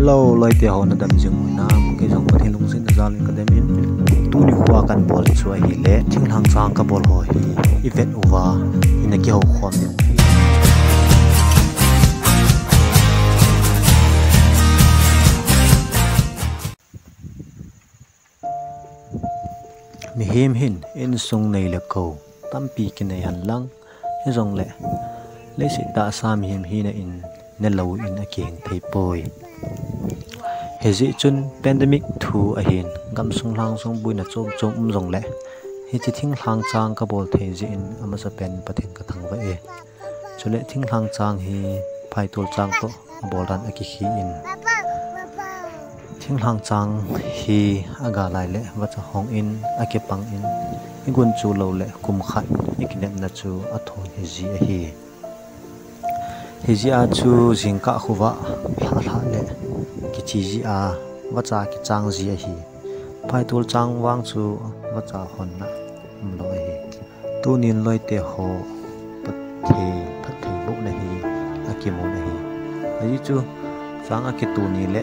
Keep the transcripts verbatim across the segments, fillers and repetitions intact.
Hello, loite ho, nadam jing uvem? Kei jong Pathen lungsetna jal in kadam in. Tuni khoa kabol chu ahile, thinglhang chang kabol ho hi ivet uva, ina kihou khom ding u ahi. Mihem hin insung nei le gou tampi kinei hen lang, hijongle leiset tahsa mihem hina in nelou in akihing thei poi. Hijeh chun pandemic thu ahin, gamsung lhangsung buina chom chom um jongle, hiche thinglhang chang kabol thei jeh in amasapen Pathen kathangvah e. Chule thinglhang chang hi phaitol chang toh abol dan akikhel in, thinglhang chang hi aga lai le vacha hong in akipang in, igun chu lou le kum khat ikinepna chu athon hiji ahi. Hijeh a chu jingkah khovah lhah lhah le kiche ji a vacha kichang ji ahi. Phaitol chang vang chu vacha honna umlou ahi. Tunin loite ho, phatthei, phatthei bohna hi akimun ahi. Ajeh chu chang akitu ni le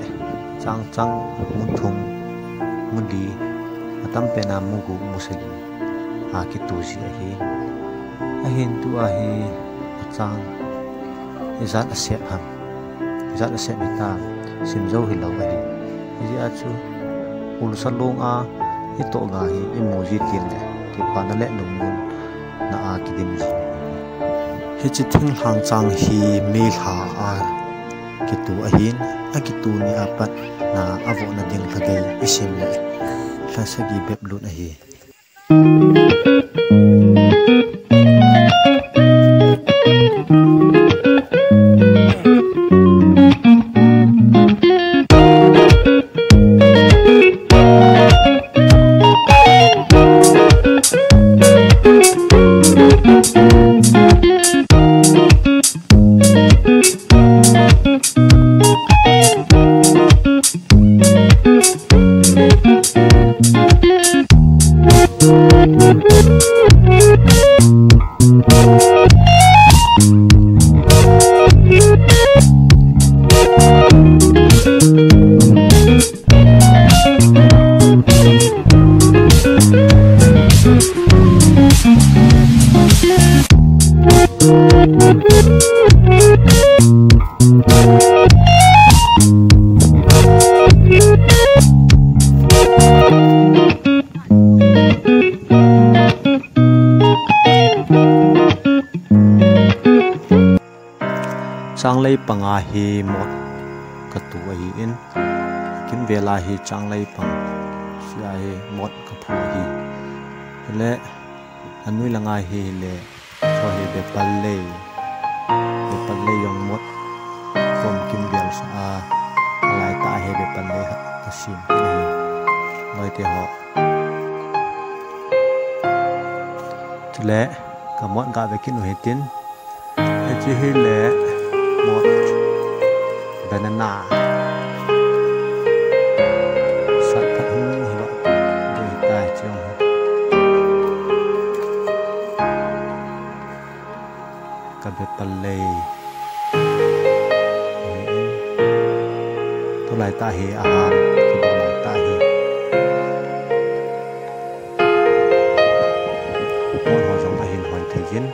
chang chang mu thum, mu li, atampen a mu gup, mu sagi akitu ji ahi. Ahin tua hi achang ijat asep ham, ijat asep hitam, simjou hilou ahi. Hijeh a chu ulsa long a itoh ga hi imu ji teng le, kipana le lungmonna a kidim ji. Hiche thinglhang chang hi May lha a kitu ahin, akitu ni a pat na avohna ding lhagei isem le lha sagi bep lut ahi. Changlei panga hi mot katu ahin, kimvel a hi changlei pang, sia hi mot kaphu ahi. Le anoi langa hi le, cho hi bepal lei, bepal lei jong mot kom kimvel sa a, alai tah hi bepal lei ha kasim kit ahi. Loite ho. Chule kamot gave kit u hitin. Hiche hi le mot banana. Sat phat hung hi va. Dei tai chong hi. Ka bepal lei. Tulai tah hi aham, kibol lai tah hi. Mot ho jong ahin hoi thei jin.